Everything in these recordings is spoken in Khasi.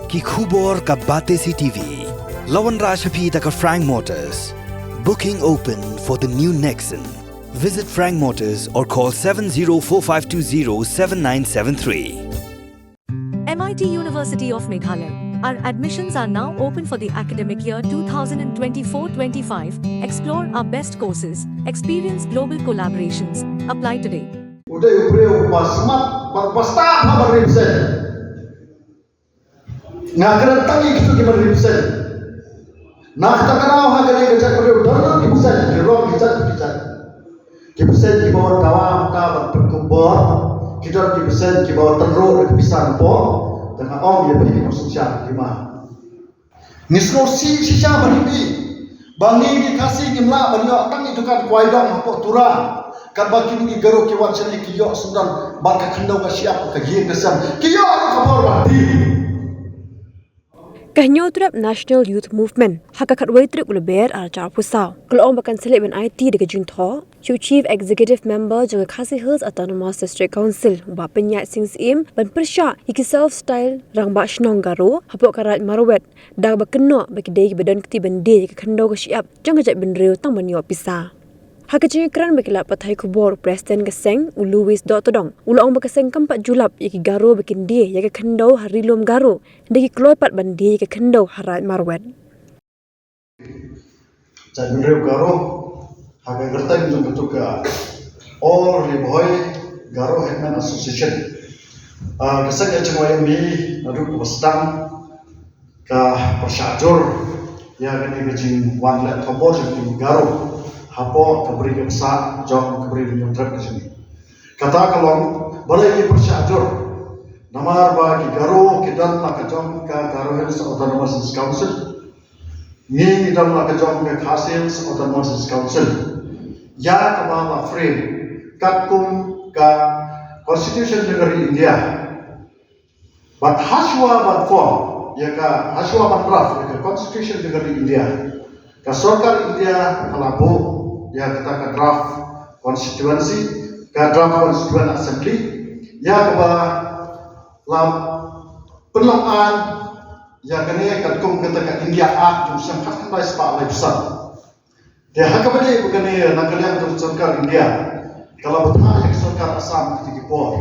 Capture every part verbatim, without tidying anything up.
Ki khubor ka Batesi T V. La wanrah sha phi da ka Frank Motors. Booking open for the new Nexon. Visit Frank Motors or call seven zero four five two zero seven nine seven three. M I T University of Meghalaya. Our admissions are now open for the academic year twenty twenty-four twenty-five. Explore our best courses, experience global collaborations. Apply today. U dei u briew uba smat bad uba stad ha ban ri bseiñ. Nga kren tang ïa kito kiba ri bseiñ. Na kata ka daw ha kane ka jaitbynriew don ki bseiñ, ki rong ki jait ki jait. Ki bseiñ kiba wan dawa mynta ban pynkup bor, ki don ki bseiñ kiba wan tynruh da ki pisa na bor. Te nga ong ïa phi ki nongshong sha ki ma. Ngi sngewsih shisha ban ïohi ba ngi ki Khasi ngim lah ban ïoh tang ïa dukan kwai dong hapoh Tura. Katba kine ki Garo ki wan shane ki ïoh syndon bad ka khyndew ka shyiap ka ïing ka sem. Ki ïoh ruh ka bor ban die. Ka Hynñiewtrep National Youth Movement ha ka khatwei tarik u Lber arhajar arphew saw ka la ong ba kan sa leit ban aiti da ka jingthoh sha u Chief Executive Member jong ka Khasi Hills Autonomous District Council u Bah Pynïaid Sing Syiem ban pyrshah ïa ki self style rangbah shnong Garo hapoh ka Raid Marwet da kaba kynnoh ba ki dei kiba don kti ban die ïa ka khyndew ka shyiap jong ka jaitbynriew tang ban ïoh pisa. Ha ka jingïakren bad ki lad pathai khubor u President ka seng u Louis Dohtdong u la ong ba ka seng kam pat ju lap ïa ki Garo ba kin die ïa ka khyndew ha Ri Lum Garo da ki kloi pat ban die ïa ka khyndew ha Raid Marwet. Jaitbynriew Garo ha ka kyrteng jong katu ka All Ri Bhoi Garo Headman Association. Ah, ka seng ka jingwai ïa mi naduh kaba sdang ka pyrshah jur ïa kane ka jingwan leh thombor jong ki Garo hapoh ka bri ka bsa jong ka bri Hynñiewtrep ka jong ngi. Kata ka long balei ngi pyrshah jur, namar ba ki Garo ki don la ka jong ka Garo Hills Autonomous Council. Ngi ngi don la ka jong ka Khasi Hills Autonomous Council ïa kaba la frame katkum ka Constitution jong ka ri India. Bad hashwa ban form ïa ka, hashwa ban draft ïa ka Constitution jong ka ri India, ka sorkar India ka la buh ïa kata ka draft constituency, ka draft constituent assembly, ïa kaba la pynlong aiñ ïa kane katkum kata ka India Act jong u snem khatkhyndai spah laiphew san. Te ha kaba ïadei bad kane, na ka liang ka sorkar India ka la bthah ïa ka sorkar Assam ha kito ki por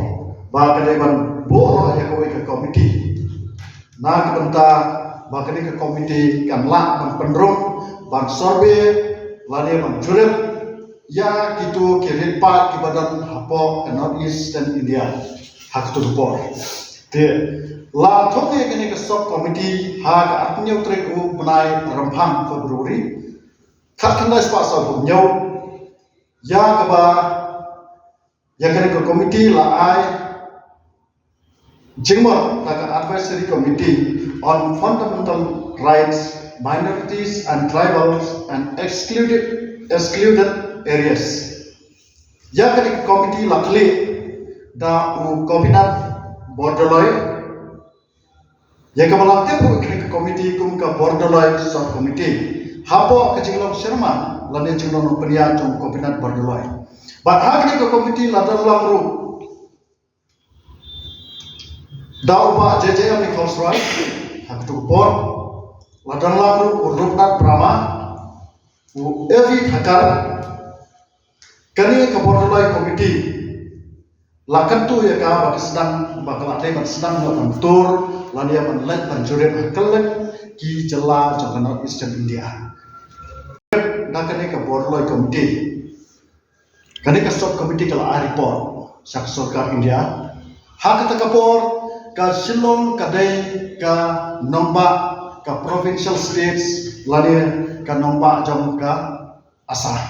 ba ka dei ban buh noh ïa kawei ka komiti. Na ka bynta ba kane ka komiti kan lah ban pynrung, ban survey lane ban jurip ïa kito ki rit paid kiba don hapoh ka North Eastern India ha kito ki por. Te la thung ïa kane ka sub committee ha ka arphew hynñiew tarik u bnai Rymphang, February khatkhyndai spah sawphew hynñiew, ïa kaba ïa kane ka komiti la ai jingmut da ka Advisory Committee on Fundamental Rights, Minorities and Tribals and Excluded, Excluded Areas. Ïa kane ka komiti la khlieh da u Gopinath Bordoloi. Ïa kaba la tip ruh ïa kane ka komiti kum ka Bordoloi Sub Committee hapoh ka jinglong syrma lane jinglong pynïaid jong u Gopinath Bordoloi. Bad ha kane ka komiti la don lang ruh da u Bah J J M Nichols Roy ha katu ka por, la don lang ruh u Rupnath Brahma, u Evi Thakkar. Kane ka Bordoloi Committee la kyntu ïa ka ba ka sdang, ba ka la dei ban sdang ïa ban tur lane ïa ban leit ban jurip ha kylleng ki jylla jong ka North Eastern India. Na kane ka Bordoloi Committee, kane ka sub committee ka la ai report sha ka sorkar India. Ha kata ka por ka Shillong ka dei ka nongbah ka provincial states lane ka nongbah jong ka Assam.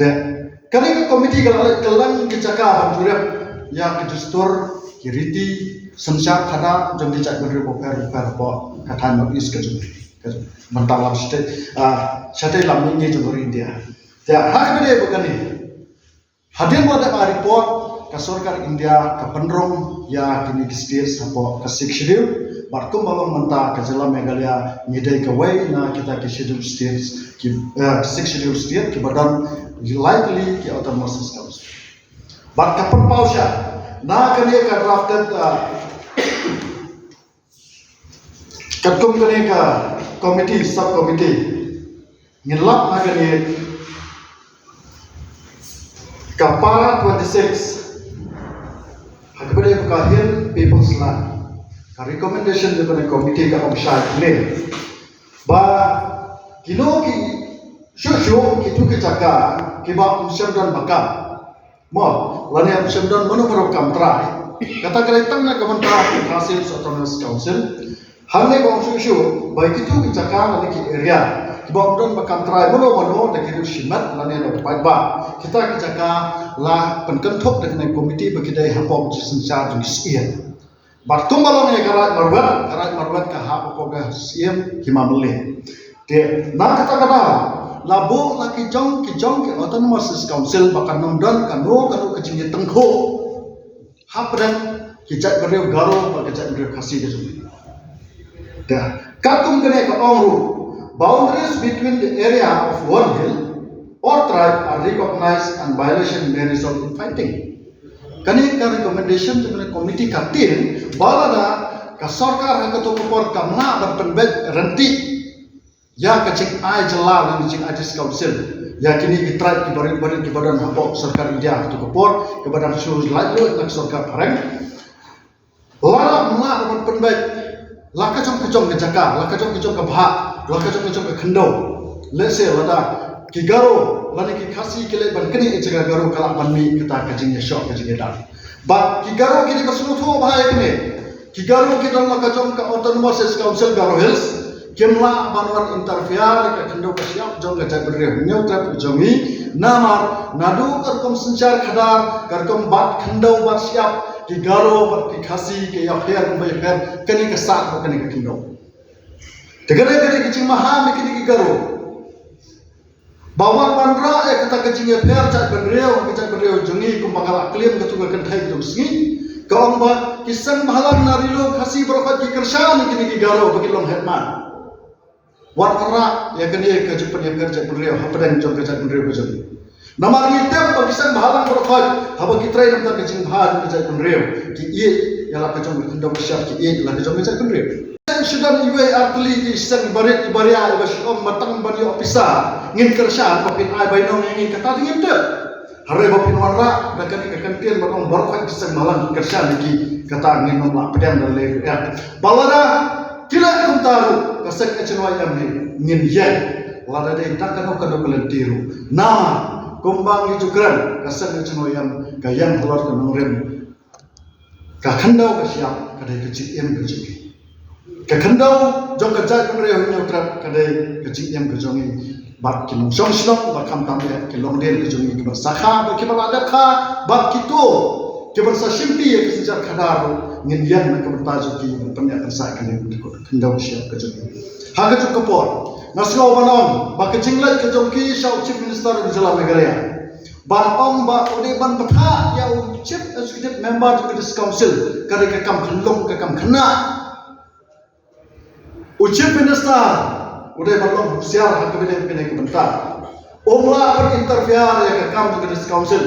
Te kane ka komiti ka la leit kylleng ki jaka ban jurip ïa ki dustur, ki riti, synshar khadar jong ki jaitbynriew bapher bapher hapoh ka thaiñ North East ka jong, ka jong, mynta lam shatei, ah, shatei lam mihngi jong ka ri India. Te ha kaba ïadei bad kane, hadien ba la dep ai report, ka sorkar India ka pynrung ïa kine ki states hapoh ka Sixth Schedule. Bad kumba long mynta ka jylla Meghalaya ngi dei kawei na kita ki Scheduled States, ki, eh, Sixth Schedule State kiba don lai tylli ki Autonomous Council. Bad ka pynpaw sha na kane ka drafted, eh, Katkum kane ka committee, sub committee, ngin lap ha kane ka para twenty-six ha kaba dei ka Hill People's Land. Ka recommendation jong kane ka committee ka ong shai kane ba kino ki shuh shuh kito ki jaka kiba ym shym don ba kam, mo, lane ym shym don mano mano kam trai. Kata ka dei tang na ka bynta ka Khasi Hills Autonomous Council. Hangne ba ong shuh shuh ba kito ki jaka lane ki area kiba ym don ba kam trai mano mano da ki riew shimet lane da u paidbah, kita ki jaka la pynkynthoh da kane ka committee ba ki dei hapoh ka jingsynshar jong ki syiem. Bad kumba long ïa ka Raid Marwet, ka Raid Marwet ka hap hapoh ka Syiem Hima Mylliem. Te na kata ka daw la buh la ki jong ki jong ki Autonomous Council ba kan ym don kano kano ka jingïatyngkhuh hapdeng ki jaitbynriew Garo bad ki jaitbynriew Khasi ka jong ngi. Te katkum kane ka ong ruh, boundaries between the area of one hill or tribe are recognized and violation may result in fighting. Kane ka recommendation jong kane ka committee ka tieng ba lada ka sorkar ha kato ka por kam lah ban pynbeit ryntih ïa ka jingai jylla lane jingai district council ïa kine ki tribe kiba rit barit kiba don hapoh sorkar India ha kato ka por, kiba dang shu laitluid na ka sorkar phareng. Lada ym lah ban pynbeit la ka jong ka jong ka jaka, la ka jong ka jong ka bhah, la ka jong ka jong ka khyndew. Lehse lada ki Garo lane ki Khasi ki leit ban knieh ïa jaka Garo ka lah ban mih kata ka jingïashoh ka jingïadap. Bad ki Garo ki dei ban sngewthuh bha ïa kine. Ki Garo ki don la ka jong ka Autonomous Council Garo Hills, kim lah ban wan interfere ïa ka khyndew ka shyiap jong ka jaitbynriew Hynñiewtrep ka jong ngi. Namar naduh ka rukom synshar khadar, ka rukom bat khyndew bat shyiap, ki Garo bad ki Khasi ki ïapher kumba ïapher, kane ka sah bad kane ka khyndew. Te kane ka dei ka jingmaham ïa kine ki Garo ba wat wanrah ïa kata ka jingïapher jaitbynriew, ka jaitbynriew jong ngi kumba ka la klim katto ka kynthei katto ka sngi. Ka ong ba ki seng bhalang na Ri Lum Khasi baroh kawei ki kyrshan ïa kine ki Garo ba ki long headman. Wat wanrah ïa kane ka jingpynïapher jaitbynriew hapdeng jong ka jaitbynriew ka jong ngi. Namar ngi tip ba ki seng bhalang baroh kawei haba ki trei na ka bynta ka jingbha jong ka jaitbynriew ki ïeit ïa la ka jong ka khyndew ka shyiap, ki ïeit ïa la ka jong ka jaitbynriew. Seng shu don iwei ar tylli ki seng barit ibaria iba shu ong ba tang ban ïoh pisa ngin kyrshan, ba phin ai bainong ïa ngi, kata te ngim tip. Hynrei ba phin wanrah da kane ka kyntien ban ong baroh kawei ki seng bhalang ki kyrshan ïa ki, kata ngin ym lah pdiang da lei ruh ïa. Ba lada ki leh kumta ruh ka seng H N Y M hi ngin ïeng, lada dei da kano kano ka lynti ruh. Namar kumba ngi ju kren, ka seng H N Y M ka ïeng halor ka nongrim. Ka khyndew ka shyiap ka dei ka jingim ka jong ngi. Ka khyndew jong ka jaitbynriew Hynñiewtrep ka dei ka jingim ka jong ngi. Bad ki nongshong shnong bad khamtam eh ki longdien ka jong ngi kiban sa kha bad kiba la dep kha bad kito kiban sa shimti ïa ka synshar khadar ruh ngin ïeng na ka bynta jong ki ban pynïaid pynsaid kane ka khyndew ka shyiap ka jong ngi. Ha kajuh ka por nga sngew ban ong ba ka jingleit ka jong ki sha u Chief Minister jong ka jylla Meghalaya ban ong ba u dei ban bthah ïa u Chief Executive Member jong ka District Council ka dei ka kam khyllung, ka kam khynnah. U Chief Minister u dei ban long husiar ha kaba ïadei bad kane ka bynta. Um lah ban interfere ïa ka kam jong ka District Council.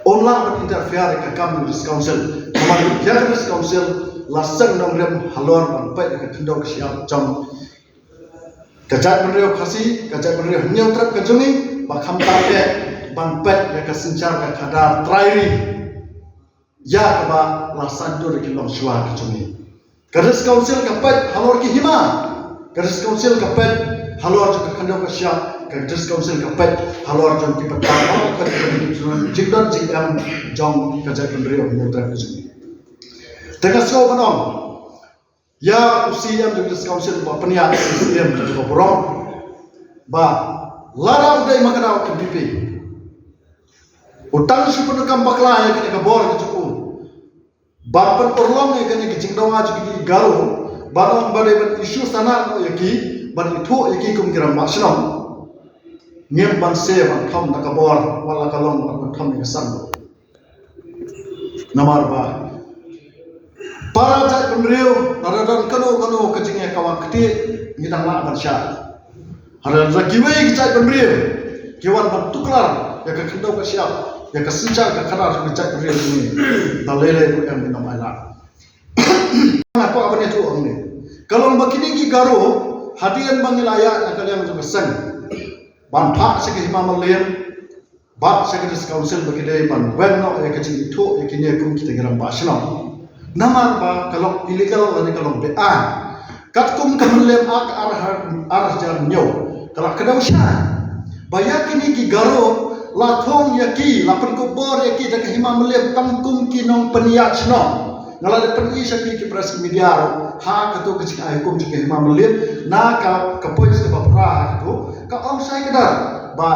Um lah ban interfere ïa ka kam jong ka District Council. Namar ïa ka District Council la seng nongrim halor ban peit ïa ka khyndew ka shyiap jong ka jaitbynriew Khasi, ka jaitbynriew Hynñiewtrep ka jong ngi, bad khamtam eh ban peit ïa ka synshar ka khadar trai ri ïa kaba la saiñdur ïa ki longshuwa ka jong ngi. Ka District Council ka peit halor ki hima, ka District Council ka peit halor jong ka khyndew ka shyiap, ka District Council ka peit halor jong ki bynta, halor ka jingdon jingem jong ka jaitbynriew Hynñiewtrep ka jong ngi. Te nga sngew ban ong ïa u C E M jong ka District Council ba pynïaid u C E M jong ka burom ba lada u dei ma ka daw M P P, u tang shu pyndonkam bakla ïa kane ka bor ka jong u ban pynurlong ïa kane ka jingdawa jong ki Garo ban ong ba dei ban issue sanad noh ïa ki, ban ithuh ïa ki kum ki rangbah shnong. Ngim banse ban thom da ka bor wat la ka long ban thom ïa ka sang. Namar ba para jaitbynriew lada don kano kano ka jingïakawang ktieh ngi dang lah ban shah. Hynrei lada kiwei ki jaitbynriew ki wan ban tuklar ïa ka khyndew ka shyiap, ïa ka synshar ka khadar ka jaitbynriew jong ngi, da lei lei ruh em ngi ym ailad. Nga kwah ban Garo, hadien ba ngi la ïaid na ka liang jong ka seng ban phah sha ka Hima Mylliem bad sha ka District Council ba ki dei ban weng noh ïa ka jingithuh ïa kine kum kita ki rangbah shnong. Namar ba ka long illegal lane ka long beaiñ. Katkum ka Mylliem Act ar, ar hajar hynñiew ka la kdew shai ba ïa kine ki Garo la thung ïa ki, la pynkup bor ïa ki da ka Hima Mylliem tang kum ki nongpynïaid shnong. Nga la dep pyni sha ki, ki press, ki media ruh ha kato ka jingai hukum jong ka Hima Mylliem na ka, ka point kaba phra ha kato, ka ong shai kdar ba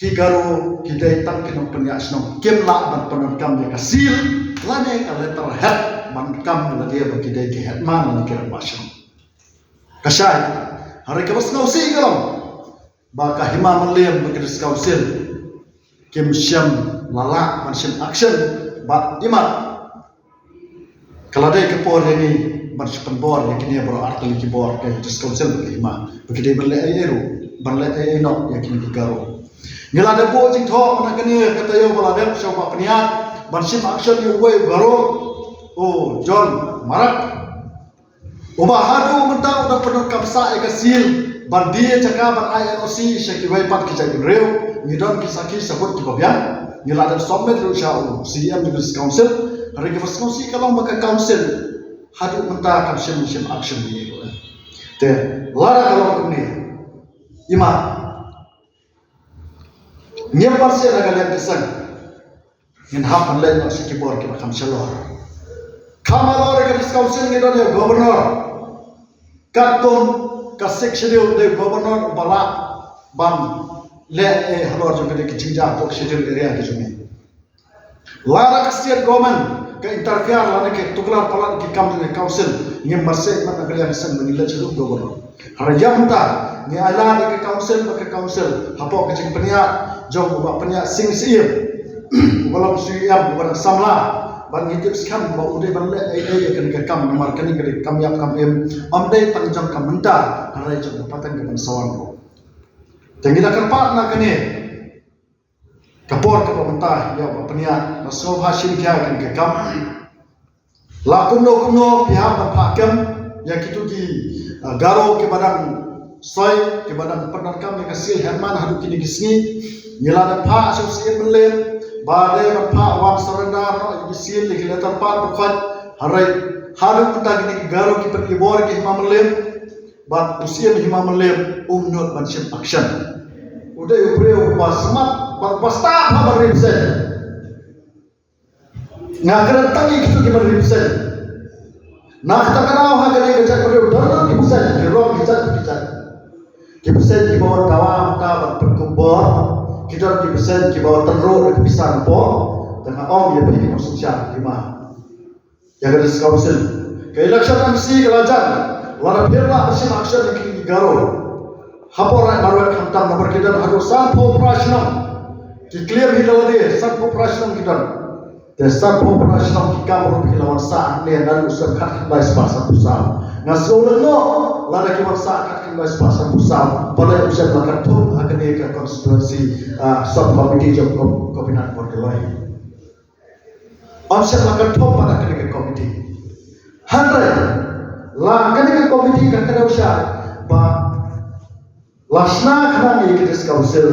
ki Garo ki dei tang ki nongpynïaid shnong, kim lah ban pyndonkam ïa ka seal lane ka letterhead ban kam ïa lade ba ki dei ki headman lane ki rangbah shnong. Ka shai. Hynrei kaba sngewsih ka long ba ka Hima Mylliem bad ka District Council kim shym la lah ban shim action bad imat ka la dei ka por ïa ngi ban shu pynbor ïa kine baroh artylli ki bor, ka District Council bad ka Hima, ba ki dei ban leh ei ei ruh, ban leh ei ei noh ïa kine ki Garo. Ngi la dep buh jingthoh na kane ka taïew ba la dep sha u Bah Pynïaid ban shim action ïa uwei u Garo, u John Marak, uba haduh mynta u dang pyndonkam sah ïa ka seal ban die jaka ban ai N O C sha kiwei pat ki jaitbynriew. Ngi don ki sakhi sabut kiba biang, ngi la dep submit ruh sha u C E M jong ka District Council. Hynrei kaba sngewsih ka long ba ka Council haduh mynta kam shym shim action ïa u. Te lada ka long kumne, imat ngim pat sah na ka liang ka seng, ngin hap ban leit noh sha ki bor kiba kham shalor. Kham halor ka District Council ngi don ïa u Governor. Katkum ka Sixth Schedule, dei u Governor uba lah ban leh ei ei halor jong kine ki jingjia hapoh Schedule Area ki jong ngi. Lada ka State Government ka interfere lane ka tuklar palat ki kam jong ka Council, ngim marsiah imat na ka liang ka seng ba ngin leit sha u Governor. Hynrei ïa mynta ngi ailad ïa ka Council bad ka Council hapoh ka jingpynïaid jong u Bah Pynïaid Sing Syiem, uba long u C E M uba dang samla, bad ngi tip skhem ba u dei ban leh ei ei ïa kane ka kam namar kane ka dei ka kam ïap kam im, ym dei tang jong ka mynta hynrei jong ka pateng ka ban sa wan ruh. Te ngi la kyrpad na kane ka por kaba mynta ïa u Bah Pynïaid, la sngewbha shim khia ïa kane ka kam. La kumno kumno phi hap ban phah kem ïa kito ki, ah, Garo kiba dang soi, kiba dang pyndonkam ïa ka seal headman haduh kine ki sngi. Ngi la dep phah sha u C E M Mylliem ba dei ban phah wan surrender noh ïa ki seal, ïa ki letter pad ba khot. Hynrei haduh mynta kine ki Garo ki pynbor ïa ka Hima Mylliem bad u C E M Hima Mylliem um nud ban shim action. U dei u briew uba smat bad uba stad ha ban represent. Nga kren tang ïa kito kiba represent. Na kata ka daw ha kane ka jaitbynriew don ki percent, ki rong ki jait ki jait. Ki percent kiba wan dawa mynta ban pynkup bor, ki don ki percent kiba wan tynruh da ki pisa na pdeng. Te nga ong ïa phi ki nongsynshar, ïa ma, ïa ka District Council. Ka election M C ka la jan, lada phi lah ban shim action ïa kine ki Garo, hapoh Raid Marwet khamtam, namar ki don haduh sanphew phra shnong. Ki claim hi da lade sanphew phra shnong ki don. Te sanphew phra shnong ki kam ruh phi la wan sah hangne naduh u snem khatkhyndai spah sanphew saw. Nga sngew lyngngoh lada ki wan sah khatkhyndai spah sanphew saw, balei ym shym la kynthup ha kane ka constituency, ah, sub committee jong Gop-, Gopinath Bordoloi. Ym shym la kynthup pat ha kane ka committee. Hynrei la kane ka committee ka kdew shai ba la shna khnang ïa ka District Council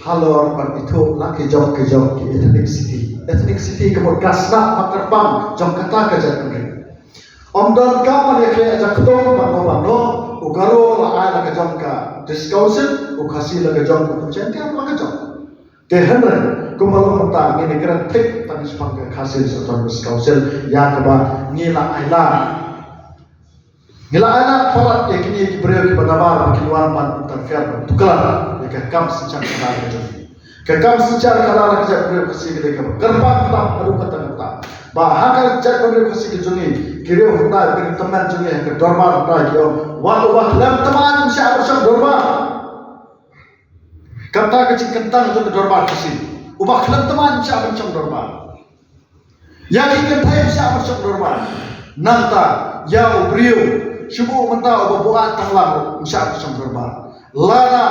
halor ban ithuh la ki jong ki jong ki ethnicity. Ethnicity ka mut ka shnong ba kyrpang jong kata ka jaitbynriew. Ym donkam ban ïakhleh jakhlia bad no bad no, u Garo la ai la ka jong ka District Council, u Khasi la ka jong, u Jaiñtia la ka jong. Te hynrei kumba long mynta ngin ïakren thik tang shaphang ka Khasi Hills Autonomous Council ïa kaba ngi la ailad. Ngi la ailad palat ïa kine ki briew kiba nabar ba kin wan ban interfere ban tuklar ïa ka kam synshar khadar ka jong ngi. Ka kam synshar khadar ka jong ngi ka dei kaba kyrpang tam haduh katta katta. Ba ha ka jaitbynriew Khasi ka jong ngi, ki riew hyndai, ki riew tymmen jong ngi ha ka dorbar hyndai ki ong, wat uba khlem thymmai ym shah ban shong dorbar. Kata ka jingkyntang jong ka dorbar Khasi. Uba khlem thymmai ym shah ban shong dorbar. Ïa ki kynthei ym shah ban shong dorbar. Nangta ïa u briew, shu buh mynta uba buaid tanglang ym shah ban shong dorbar. Lada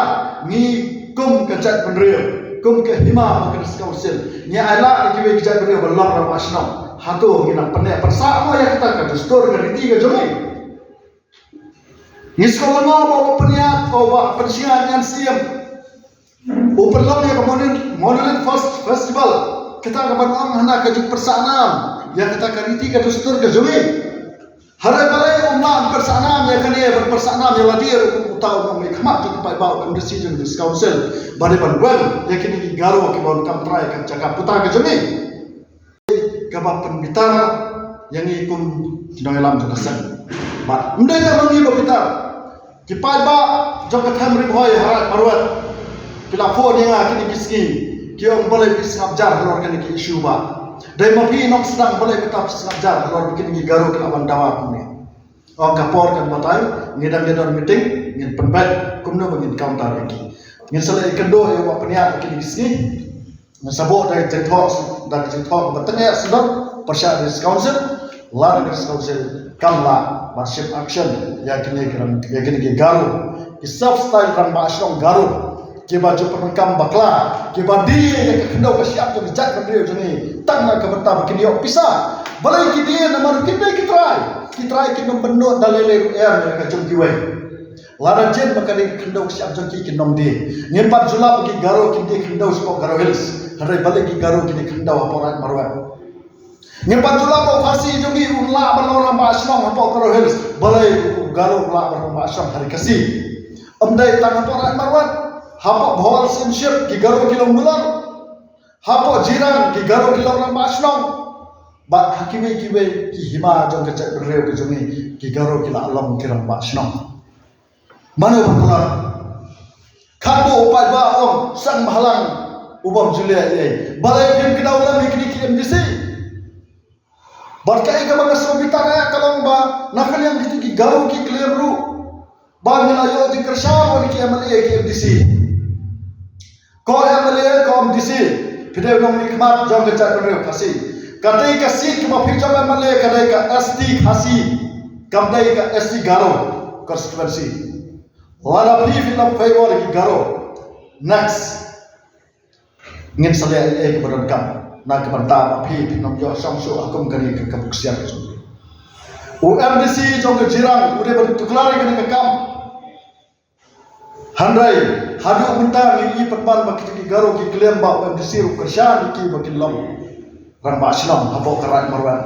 ngi kum ka jaitbynriew, kum ka Hima bad ka District Council, ngi ailad ïa kiwei ki jaitbynriew ban long rangbah shnong, hato ngi nang pynneh pynsah mo ïa kata ka dustur ka riti ka jong ngi? Ngi sngewlyngngoh ba u pynïaid, u ba pynshngaiñ ïa u N C M u pynlong ïa ka Monolith Festival, kata ka ban ong hana ka jingpyrshah nam ïa kata ka riti ka dustur ka jong ngi. Hynrei balei um lah ban pyrshah nam ïa kane, ban pyrshah nam ïa lade ruh kum uta u nongmihkhmat jong ki paidbah, u M D C jong ka District Council, ba dei ban wan ïa kine ki Garo kiba wan kam trai ka jaka puta ka jong ngi. Kaba pynbitar ïa ngi kum ki nongïalam jong ka seng. Bad ym dei tang ma ngi ba bitar, ki paidbah jong ka thaiñ Ri Bhoi ha Raid Marwet ki la phone ïa nga kine ki sngi, ki ong balei phi sngap jar halor kane ki issue ba. Dei ma phi nongsdang, balei kata phi sngap jar halor kine ki Garo ki la wan dawa kumne. Ong ka por kan batai, ngi dang ïa don meeting, ngin pynbeit kumno ba ngin counter ïa ki. Ngin sa leh ïakynduh ïa u ba pynïaid ïa kine ki sngi. Ngan sa buh da ka jingthoh, da ka jingthoh ba tang ïa sdang pyrshah da ka District Council, lada ka District Council kam lah ban shim action ïa kine ki, ïa kine ki Garo, ki self style rangbah shnong Garo, kiba ju pyndonkam bakla, kiba die ïa ka khyndew ka shyiap jong ka jaitbynriew jong ngi tang na ka bynta ba kin ïoh pisa. Balei ki die? Namar kin dei ki trai, ki trai kin ym bynnud da lei lei ruh em ïa ka jong kiwei. Lada jin ba ka dei ka khyndew ka shyiap jong ki, kin ym die. Ngim pat ju lah ba ki Garo kin die khyndew shapoh Garo Hills, hynrei balei ki Garo kin die khyndew hapoh Raid Marwet? Ngim pat ju lah ba u Khasi jong ngi un lah ban long rangbah shnong hapoh Garo Hills, balei u Garo un lah ban rangbah shnong ha Ri Khasi? Ym dei tang hapoh Raid Marwet, hapoh Bhowal Syiemship ki Garo ki long mulak, hapoh Jirang ki Garo ki long rangbah shnong, bad ha kiwei kiwei ki hima jong ka jaitbynriew ka jong ngi ki Garo ki la long ki rangbah shnong. Mano ba pynlong? Khatduh u paidbah ong, seng bhalang u bym ju leh ei ei. Balei phim kdew lem ïa kine ki M D C? Bad kaei kaba nga sngewbitar ïa ka long ba na ka liang kito ki Garo ki claim ruh ba ngi la ïoh jingkyrshan na ki M L A ki M D C. Ko M L A, ko M D C, phi dei u nongmihkhmat jong ka jaitbynriew Khasi. Katei ka seat kaba phi jop M L A ka dei ka S T Khasi, kam dei ka S T Garo constituency. Lada phi, phi la favor ki Garo, next ngin sa leh ei ei kaba donkam na ka bynta ba phi, phin ym ïoh shong shuh ha kum kane ka, ka buk ksiar ka jong phi. U M D C jong ka Jirang u dei ban tuklar ïa kane ka kam. Hynrei haduh mynta ngi i pynban ba kito ki Garo ki claim ba u M D C ruh kyrshan ïa ki ba kin long rangbah shnong hapoh ka Raid Marwet.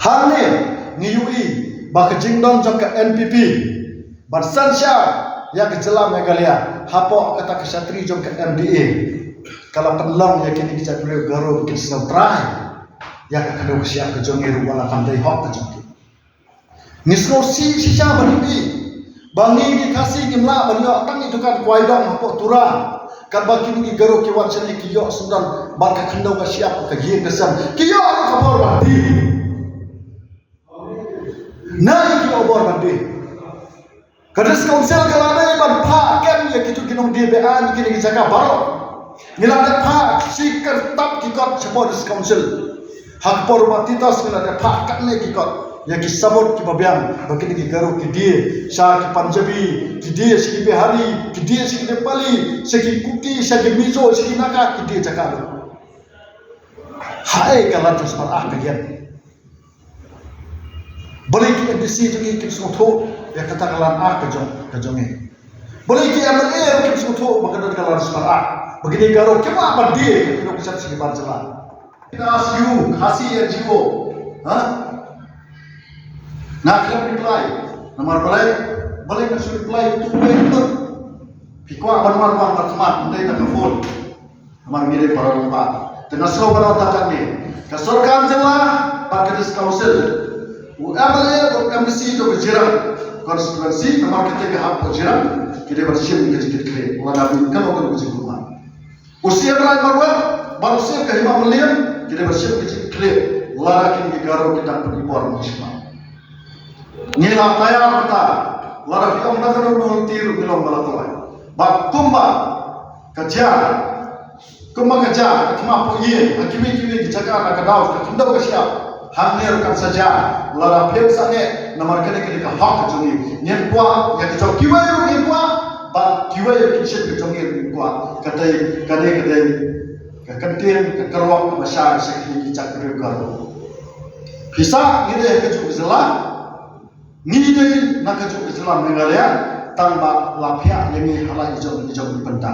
Hangne ngi ïohi ba ka jingdon jong ka N P P ban synshar ïa ka jylla Meghalaya hapoh kata ka shatri jong ka M D A ka la pynlong ïa kine ki jaitbynriew Garo ba kin sngewtrai ïa ka khyndew ka shyiap ka jong ngi ruh wat la kam dei hok ka jong ki. Ngi sngewsih shisha ban ïohi ba ngi ki Khasi ngim lah ban ïoh tang ïa dukan kwai dong hapoh Tura, katba kine ki Garo ki wan shane ki ïoh syndon bad ka khyndew ka shyiap, ka ïing ka sem, ki ïoh ruh ka bor ban die. Na ki ïoh bor ban die. Ka District Council ka la dei ban phah kem ïa kito ki nongdie be-aiñ kine ki jaka baroh. Ngi la dep phah shi kyrtap ki kot shapoh District Council. Ha ka por u Bah Titos ngi la dep phah katne ki kot ïa ki sabut kiba biang ba kine ki Garo ki die sha ki Punjabi, ki die sha ki Bihari, ki die sha ki Nepali, sha ki Kuki, sha ki Mizo, sha ki Naga, ki die jaka ruh. Haei ka lad jong Smart Act ka ïeng? Balei ki M D C jong ngi kim sngewthuh ïa kata ka Land Act ka jong, ka jong ngi? Balei ki M L A ruh kim sngewthuh ba ka don ka Land Smart Act, ba kine ki Garo kim lah ban die ïa ka khyndew ka shyiap sha ki bar jylla? Ka S U, Khasi N G O, ha? Nga khlem reply. Namar balei? Balei nga shu reply? Utu uwei utu. Phi kwah ban wan, wan markhmat, ym dei tang ka phone. Namar ngi dei para rangbah. Te nga sngew ban ong tang katne, ka sorkar jylla bad ka District Council, u M L A bad M D C jong ka Jirang constituency, namar kata ka hap ka Jirang, ki dei ban shim ka jingkitkhlieh. Lada ym, kano kano ka jingkulmar. U Siem Raid Marwet bad u Siem ka Hima Mylliem ki dei ban shim ka jingkitkhlieh lada kine ki Garo ki dang pynipor mynshwa. Ngi la tayar kata, lada phi ong da kano kano lynti ruh ngi long ba la tawai. Bad kumba ka jia, kumba ka jia ka thma poi ïing ha kiwei kiwei ki jaka na ka daw ka khyndew ka shyiap, hangne ruh kan sa jia lada phim sangeh, namar kane ka dei ka hok ka jong ngi. Ngim kwah ïa ka jong kiwei ruh, ngim kwah, bad kiwei ruh kin shim ka jong ngi ruh ngim kwah. Ka dei, kane ka dei ka kyntien, ka kyrwoh kaba shai sha ki, ki jaitbynriew Garo. Pisa ngi dei ha kajuh ka jylla. Ngi dei na ka jong ka jylla Meghalaya, tang ba la phiah ïa ngi ha la i jong i jong i bynta.